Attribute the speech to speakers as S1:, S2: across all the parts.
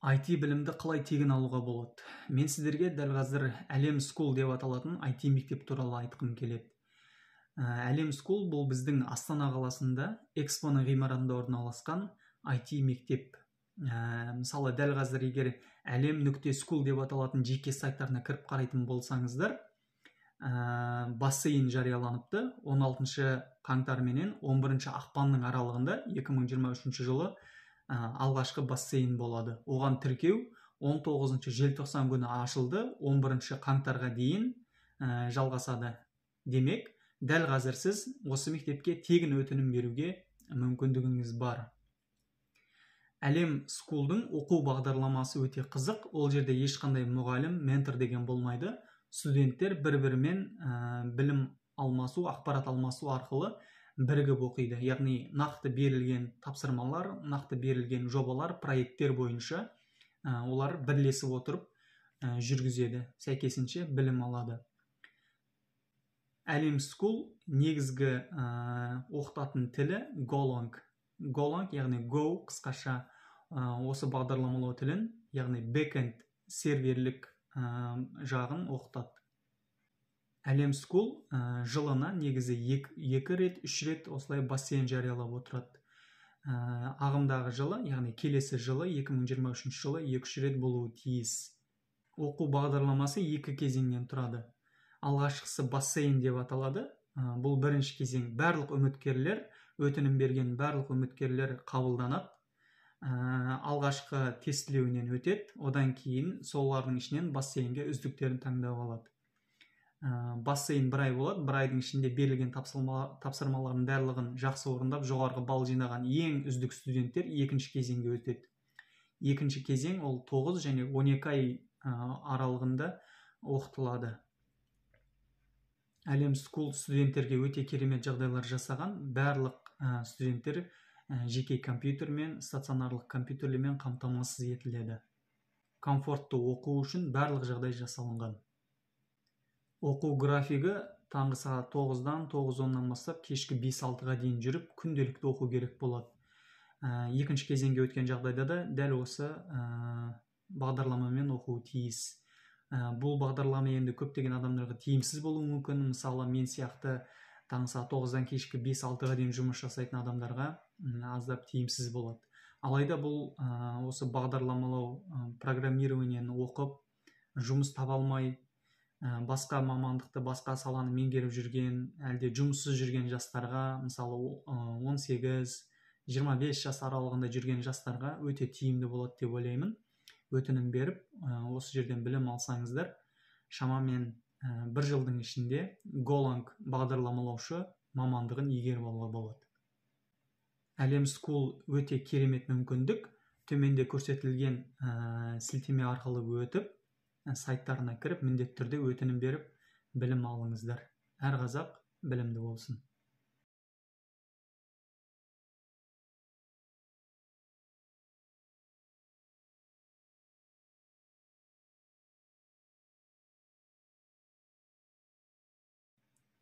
S1: IT білімді қалай тегін алуға болады? Мен сіздерге дәл қазір Әлем School деп аталатын IT мектеп туралы айтқым келеді. Әлем School бұл біздің Астана қаласында Экспоның ғимаратында орналасқан IT мектеп. Мысалы, дәл қазір егер әлем.school деп аталатын жеке сайттарына кіріп қарайтын болсаңыздар, бассейн жарияланыпты. 16 қаңтар менен 11 ақпанның аралығында 2023 жылы алғашқы бассейн болады. Оған тіркеу 19 желтоқсан күні ашылды, 11 қаңтарға дейін жалғасады. Демек, дәл қазір сіз осы мектепке тегін өтінім беруге мүмкіндігіңіз бар. Әлем School'дың оқу бағдарламасы өте қызық. Ол жерде ешқандай мұғалім, ментор деген болмайды. Студенттер бір-бірімен білім алмасу, ақпарат алмасу арқылы бірігіп оқиды. Яғни нақты берілген тапсырмалар, нақты берілген жобалар, проекттер бойынша олар бірлесіп отырып жүргізеді. Сәйкесінше білім алады. Әлем School негізгі оқытатын тілі Golang. Golang, яғни Go қысқаша, осы бағдарламалау тілін, яғни backend серверлік жағын оқытады. Әлем School жылына негізі екі рет, үш рет осылай бассейн жариялап отырады. Ағымдағы жылы, яғни келесі жылы, 2023 жылы 2-3 рет болуы тиіс. Оқу бағдарламасы екі кезеңнен тұрады. Алғашқысы бассейн деп аталады. Бұл бірінші кезең. Барлық үміткерлер, өтінім берген барлық үміткерлер қабылданады. Алғашқы тестілеуінен өтеді. Одан кейін солардың ішінен бассейнге үздіктерін таңдап алады. Бассейн бір ай болады. Бір айдың ішінде берілген тапсырмалардың барлығын жақсы орындап, жоғарғы балл жинаған ең үздік студенттер екінші кезеңге өтеді. Екінші кезең ол 9 және 12 ай аралығында оқытылады. Әлем School студенттерге өте керемет жағдайлар жасаған. Барлық студенттер жеке компьютермен, стационарлық компьютерлермен қамтамасыз етіледі. Комфортты оқу үшін барлық жағдай жасалынған. Оқу графигі таңғы сағат 9-дан, 9:10-нан бастап кешкі 5-6-ға дейін жүріп, күнделікті оқу керек болады. Екінші кезеңге өткен жағдайда да дәл осы бағдарламамен оқу тиіс. Бұл бағдарлама енді көптеген адамдарға тиімсіз болуы мүмкін. Мысалы, мен сияқты таңғы сағат 9-дан кешкі 5-6-ға дейін жұмыс жасайтын адамдарға аздап тиімсіз болады. Алайда бұл осы бағдарламалау, программированиені оқып, жұмыс таба алмай, басқа мамандықты, басқа саланы меңгеріп жүрген, әлде жұмыссыз жүрген жастарға, мысалы, 18-25 жас аралығында жүрген жастарға өте тиімді болады деп ойлаймын. Өтінім беріп, осы жерден білім алсаңыздар, шамамен бір жылдың ішінде Golang бағдарламалаушы мамандығын игеріп алуға болады. Әлем School өте керемет мүмкіндік. Төменде көрсетілген сілтеме арқылы өтіп, сайттарына кіріп, міндетті түрде өтінім беріп, білім алыңыздар. Әр қазақ білімді болсын.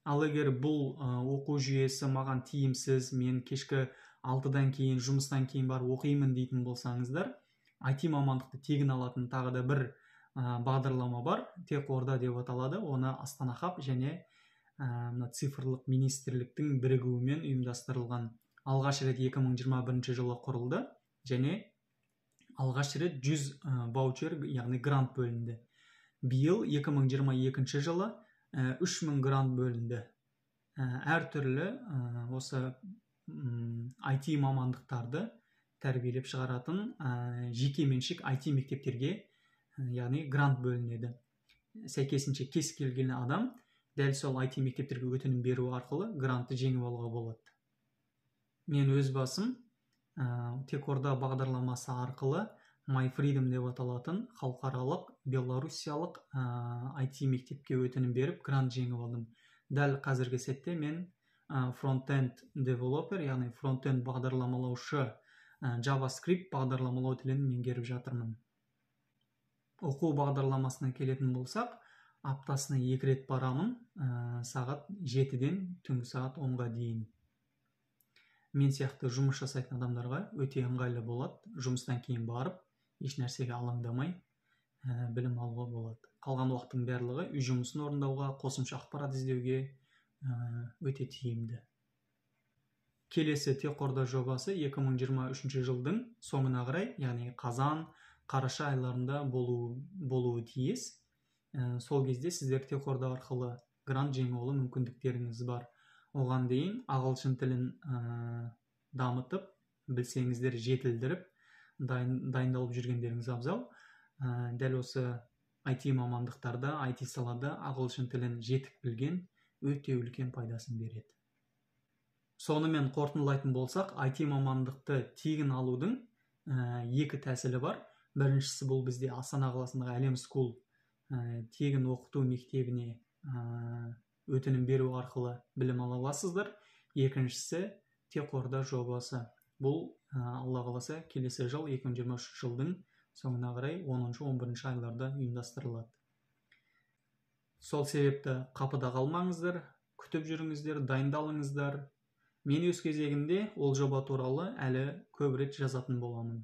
S1: Ал егер бұл оқу жүйесі маған тиімсіз, мен кешкі 6-дан кейін, жұмыстан кейін барып оқимын дейтін болсаңыздар, IT мамандықты тегін алатын тағы да бір бағдарлама бар, Тек Орда деп аталады. Оны Астана Хаб және мына цифрлық министрліктің бірігуімен ұйымдастырылған. Алғаш рет 2021 жылы құрылды және алғаш рет 100 ваучер, яғни грант бөлінді. Биыл 2022 жылы 3000 грант бөлінді. Әртүрлі осы IT мамандықтарды тәрбиелеп шығаратын жеке меншік IT мектептерге, яғни грант бөлінеді. Сәйкесінше кез келген адам дәл сол IT мектептерге өтінім беру арқылы грантты жеңіп алуға болады. Мен өз басым Тек Орда бағдарламасы арқылы My Freedom деп аталатын халықаралық белоруссиялық IT мектепке өтінім беріп грант жеңіп алдым. Дәл қазіргі сәтте мен фронт-энд девелопер, яғни фронт-энд бағдарламалаушы, JavaScript бағдарламалау тілін меңгеріп жатырмын. Оқу бағдарламасына келетін болсақ, аптасына 2 рет барамын, сағат 7-ден түнгі сағат 10-ға дейін. Мен сияқты жұмыс жасайтын адамдарға өте ыңғайлы болады. Жұмыстан кейін барып, Еш нәрсеге алаңдамай білім алуға болады. Қалған уақыттың барлығы үй жұмысын орындауға, қосымша ақпарат іздеуге өте тиімді. Келесі Тек Орда жобасы 2023 жылдың соңына қарай, яғни қазан, қараша айларында болуы тиіс. Сол кезде сіздер Тек Орда арқылы грант жеңіп алу мүмкіндіктеріңіз бар. Оған дейін ағылшын тілін дамытып, білсеңіздер, жетілдіріп, дайындалып жүргендеріңіз абзал. Дәл осы IT мамандықтарда, IT салада ағылшын тілін жетік білген өте үлкен пайдасын береді. Сонымен, қорытындылайтын болсақ, IT мамандықты тегін алудың екі тәсілі бар. Біріншісі, бұл бізде Астана қаласындағы Әлем School тегін оқыту мектебіне өтінім беру арқылы білім ала аласыздар. Екіншісі, Тек Орда жобасы. Бұл Алла қаласа, келесі жыл, 2023 жылдың соңына қарай, 10-11 айларда ұйымдастырылады. Сол себепті қапыда қалмаңыздар, күтіп жүріңіздер, дайындалыңыздар. Мен өз кезегінде ол жоба туралы әлі көп рет жазатын боламын.